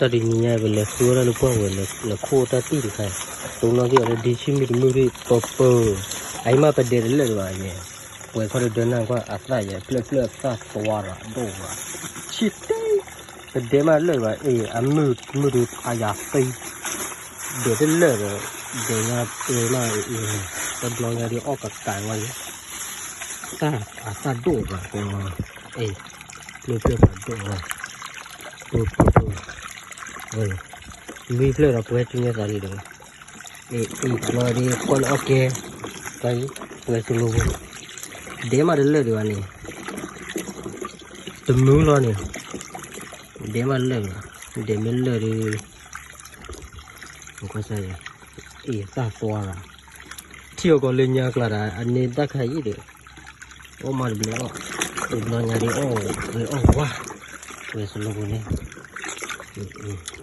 တၢ်တနံၤညါ ပလဲၤဃုဝဲဒၣ်လၢပှၢ်ဝဲၤလၢခိၣ်တၢ်တံၢ်တခါ, တိၢ်နီၣ်က့ၤအီၤလၢဒ့ဆံၣ်မုၢ်တမုၢ်ရ့ၣ်ပၢပၢ, အအံၤမ့ၢ်ပဒဲတလၢာ်ဒံးဘၣ်ယဲ, ပှဲၤခီဒီးဒၢနၢ်ကွၢ်အသၣ်ယဲ ဖျၢၣ်ဖျၢၣ်အသၣ်သွါရၤဒိၣ်ရၤ, ဆံၣ်တ့ၢ်, ပဒဲမးတလၢာ်ဒံးဘၣ်, အ့ၣ် အမုၢ်မုၢ်ဒုးဖးယၤသံ, ဒဲတလၢာ်ဒီး, ဒဲညါပှဲၤမးအံၤ, တဘျီညါဒုးအီၣ်ကကးဝဲလံ တၢ်အသၣ်ဒိၣ်ဘၣ်, အ့ၣ်, ဖျၢၣ်ဖျၢၣ်ဖးဒိၣ်ဝဲ, ပၢပၢပၢ, လွံၢ်ဖျၢၣ်ဒီးပှဲၤထံၣ်န့ၢ်သးလံဒီး, အ့ၣ် အံၤတဘျီဒုးကွၢ်လၢအီၣ်ကဲ, တၢ်အံၤ, ပှဲၤစလိၤပူၤ, ဒဲမးတလၢာ်ဒံးဘၣ်န့ၣ်, တမုၢ်လီၤန့ၣ်, ဒဲမးတလၢာ်ဒံးဘၣ်, ဒဲမ့ၢ်လၢာ်ဒုး ကွၢ်စၢ်ယဲ, အ့ၣ်သၣ်သွါရၤ, ထံၣ်အီၤကီးလၢညါကျါဒီး အန့ၣ်တၢ်ခါအံၤဒီး, အီၣ်မးတဘျီအီၣ်, တဘျီညါဒုးအီၣ်, အီၣ်ဝါ, ပှဲၤစလိၤပူၤန့ၣ်,